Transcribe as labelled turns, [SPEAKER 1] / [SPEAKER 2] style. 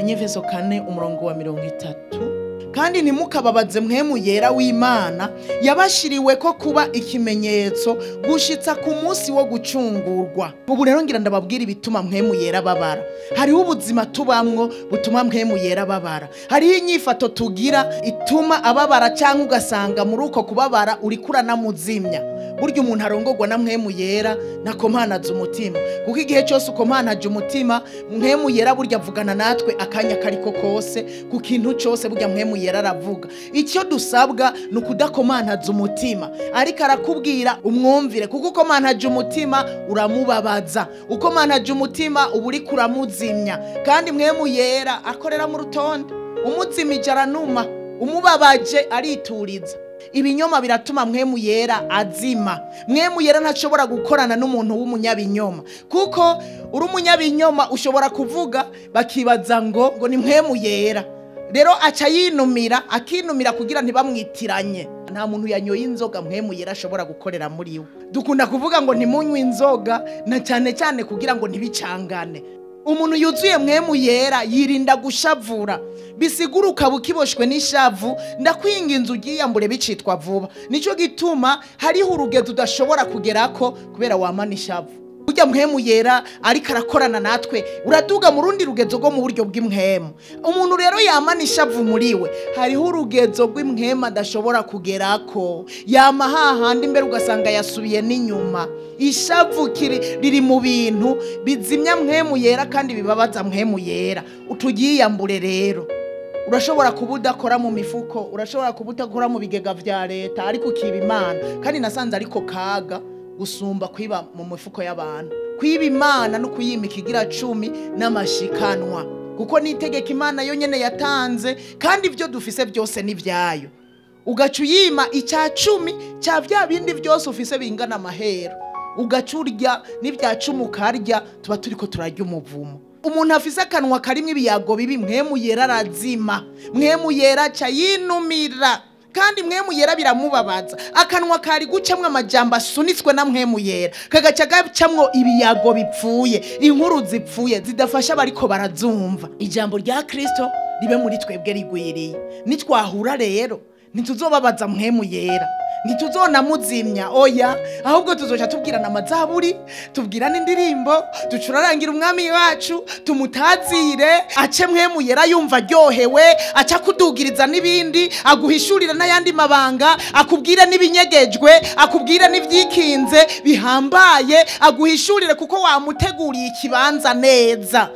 [SPEAKER 1] Abanyefeso 4 umurongo wa 30. Kandi ntimukababaze Mpwemu Yera w'Imana yabashiriwe ko kuba ikimenyetso gushitsa ku munsi wo gucungurwa. Ubu rero ngira ndababwira ibituma Mpwemu Yera babara. Hariho ubuzima tubamwo butuma Mpwemu Yera babara. Hariho inyifato tugira ituma ababara, cyangwa ugasanga muri uko kubabara urikura namuzimya. Burya umuntu arongorwa na Mpwemu Yera nakomanaza umutima, kuko igihe cyose ukomanaje umutima, Mpwemu Yera burya avugana natwe akanya kariko kose, ku kintu cyose burya Mpwemu Yera aravuga. Icyo dusabwa ni ukudakomanaza umutima, ariko arakubwira umwumvire, kuko ukomanaje umutima uramubabaza, ukomanaje umutima uba uriko uramuzimya. Kandi Mpwemu Yera akorera mu rutonde, umuzimije aranuma, umubabaje arituriza. Ibinyoma biratuma Mpwemu Yera azima. Mpwemu Yera ntashobora gukorana n'umuntu w'umunyabinyoma, kuko uri umunyabinyoma ushobora kuvuga bakibaza ngo ni Mpwemu Yera. Rero aca yinumira, akinumira kugira ntibamwitiranye. Nta muntu yanyoye inzoga Mpwemu Yera ashobora gukorera muri we. Dukunda kuvuga ngo ntimunywe inzoga, na cyane cyane kugira ngo ntibicangane. Umuntu yuzuye Mpwemu Yera yirinda gushavura. Bisiguruka bukiboshwe n'ishavu, ndakwinginze ugiyambure bicitwa vuba. Nico gituma hariho urugezo udashobora kugerako kubera wamana ishavu. Burya Mpwemu Yera ariko arakorana natwe, uraduga mu rundi rugezo rwo mu buryo bw'imwemu. Umuntu rero yamana ishavu muri we, hariho urugezo rw'imwemu adashobora kugerako. Yama hahandi imbere ugasanga yasubiye n'inyuma. Ishavu riri mu bintu bizimya Mpwemu Yera kandi bibabaza Mpwemu Yera. Utugiyambure rero. Urashobora kuba udakora mu mifuko, urashobora kuba udakora mu bigega vya leta, ariko ukiba Imana. Kandi nasanze ariko kaga gusumba kwiba mu mifuko y'abantu. Kwiba Imana no kuyimika igira 10 n'amashikanwa, kuko nitegeka Imana yo nyene yatanze, kandi ibyo dufise byose ni vyayo. Ugaca uyima icya 10 cya vya bindi byose ufise bingana amahero, ugaca urya n'ibya 10 ukarya, tuba turiko turarya umuvumo. Umuntu afise akanwa karimwe ibiyago bibi, Mpwemu Yera arazima. Mpwemu Yera aca yinumira, kandi Mpwemu Yera biramubabaza. Akanwa kari gucamwo amajambo asunitswe na Mpwemu Yera, kagaca gacamwo ibiyago bipfuye, inkuru zipfuye zidafasha abariko barazumva. Ijambo rya Kristo ribe muri twebwe rigwiriye. Nitwahura rero ntituzobabaza Mpwemu Yera, ntituzonamuzimya, oya, ahubwo tuzoca tubwirana amazaburi, tubwirana indirimbo, ducurarangira umwami wacu, tumutazire, ace Mpwemu Yera yumva aryohewe, aca kudugiriza n'ibindi, aguhishurira n'ayandi mabanga, akubwira n'ibinyegejwe, akubwira n'ivyikinze bihambaye, aguhishurire kuko wamuteguriye ikibanza neza.